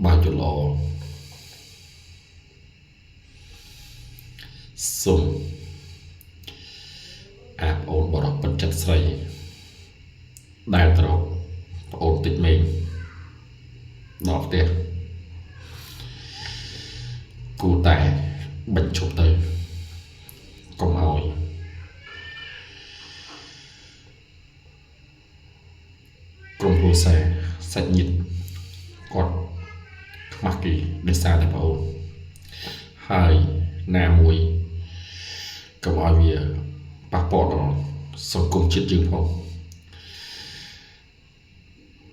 បើយល់ល្អសូមអាប្អូនបរោះពិតចិត្តស្រីដែលត្រកប្អូនតិចមេងដល់ផ្ទះគួរតែបញ្ឈប់ទៅកុំឲ្យក្រុមគ្រួសារសាច់ញាតិគាត់ខ្មាស់គេដោយសារតែប្អូនហើយណាមួយកុំឲ្យវាប៉ះពាល់ដល់សង្គមជាតិយើងផង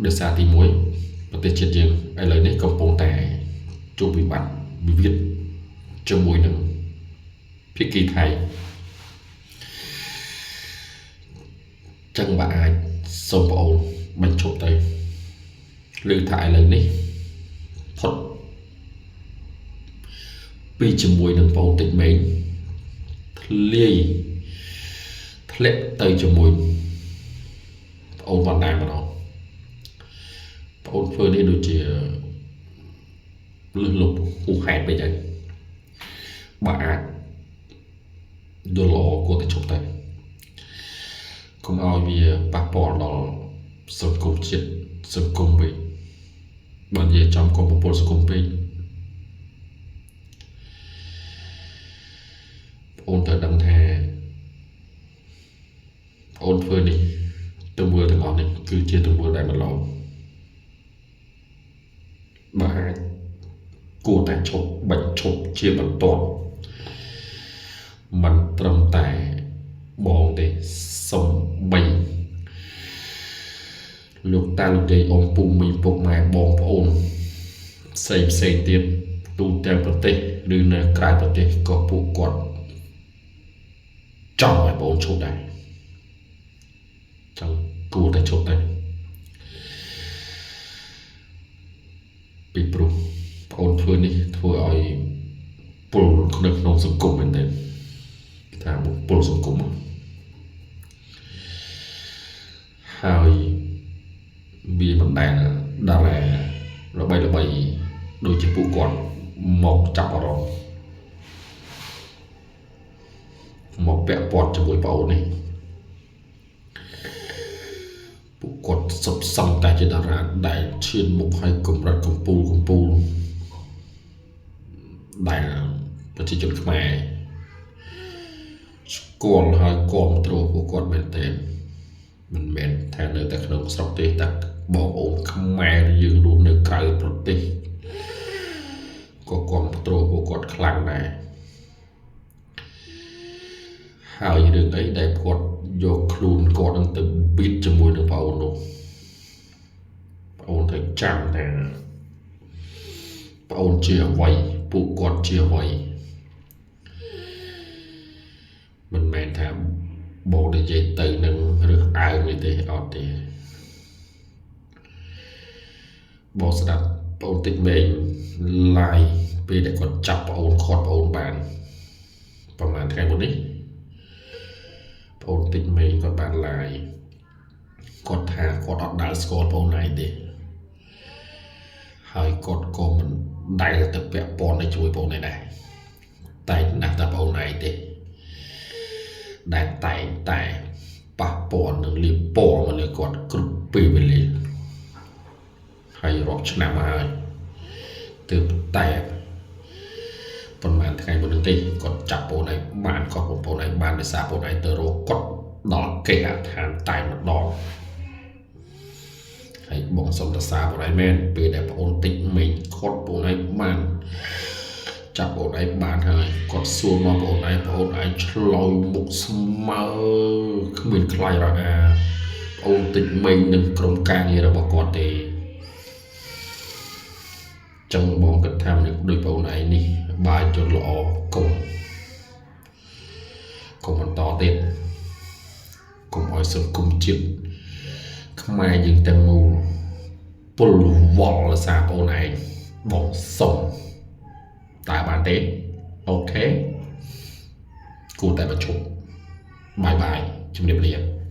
ដោយសារទី1ប្រទេសជាតិយើងឥឡូវនេះកំពុងតែជួបវិបត្តិវិវាទជាមួយនឹងភាគីថៃចឹងបើអាចសូមប្អូនបញ្ឈប់ទៅឬថាឥឡូវនេះផុតពីជាមួយនឹងប្អូនតិចមេងធ្លាយធ្លាក់ទៅជាមួយប្អូនវណ្ណាម្ដងប្អូនធ្វើនេះដូចជាលឹះលប់ហួសហេតុពេកហើយបើអាចយល់ល្អគួរតែឈប់ទៅកុំឲ្យវាប៉ះពាល់ដល់សង្គមជាតិសង្គមវិញបើនិយាយចំកុំពពលសង្គមពេកប្អូនត្រូវដឹងថាប្អូនធ្វើនេះទង្វើទាំងអស់នេះគឺជាទង្វើដែលមិនល្អបើអាចគួរតែឈប់បញ្ឈប់ជាបន្ទាន់មិនត្រឹមតែបងទេសំបីលោកតាលោកយាយអ៊ំពូមីពុកម៉ែបងប្អូនផ្សេងផ្សេងទៀតទូទាំងប្រទេសឬនៅក្រៅប្រទេសក៏ពួកគាត់ចង់ឲ្យបងឈប់ដែរចង់គួរតែឈប់ដែរពីព្រោះប្អូនធ្វើនេះធ្វើឲ្យពលនៅក្នុងសង្គមមែនទេគេថាបុគ្គលសង្គមហើយវាមិនដែលតារាល្បីល្បីដូចជាពួកគាត់មកចាប់អារម្មណ៍មកពាក់ព័ន្ធជាមួយប្អូននេះពួកគាត់សុទ្ធសឹងតែជាតារាដែលឈានមុខឲ្យកម្រិតកំពូលកំពូលដែលប្រជាជនខ្មែរស្គាល់ហើយគាំទ្រពួកគាត់មែនទែនមិនមែនថានៅតែក្នុងស្រុកទេតែបងប្អូនខ្មែរយើងរស់នៅក្រៅប្រទេសក៏គាំទ្រពួកគាត់ខ្លាំងដែរហើយរឿងអីដែលគាត់យកខ្លួនគាត់នឹងទៅបៀតជាមួយនឹងប្អូននោះប្អូនត្រូវចាំថាប្អូនជាអ្វីពួកគាត់ជាអ្វីមិនមែនថាបងនិយាយទៅនឹងរើសអើងនេះទេអត់ទេបងស្ដាប់ប្អូនតិចមេងឡាយពេលដែលគាត់ចាប់ប្អូនខាត់ប្អូនបានប្រហែលថ្ងៃមុននេះប្អូនតិចមេងគាត់បានឡាយគាត់ថាគាត់អត់ដែលស្គាល់ប្អូនឯងទេហើយគាត់ក៏មិនដែលទៅពាក់ព័ន្ធជាមួយប្អូនឯងដែរតែណាស់តែប្អូនឯងទេដែលតែងតែប៉ះពាល់នឹងលាបពណ៌មកលើគាត់គ្រប់ពេលវេលាហើយរាប់ឆ្នាំមកហើយទើបតែប្រហែលថ្ងៃមុននឹងទេគាត់ចាប់ប្អូនឯងបានគាត់ប្អូនឯងបានដោយសារប្អូនឯងទៅរកគាត់ដល់គេហដ្ឋានតែម្ដងហើយបងសុំសរសើរប្អូនឯងមែនពេលដែលប្អូនតិចមេងគាត់ប្អូនឯងបានចាប់ប្អូនឯងបានហើយគាត់សួរមកប្អូនឯងប្អូនឯងឆ្លើយមុខស្មើគ្មានខ្លាចរអាប្អូនតិចមេងនឹងក្រុមការងាររបស់គាត់ទេចឹងបងគិតថាមនុស្សដូចប្អូនឯងនេះបើជន់ល្អកុំបន្តទៀតកុំឲ្យសង្គមជាតិខ្មែរយើងទាំងមូលពលវល់ដោយសារប្អូនឯងបងសុំតើបានទេអូខេគួរតែបញ្ឈប់បាយបាយជំរាបលា។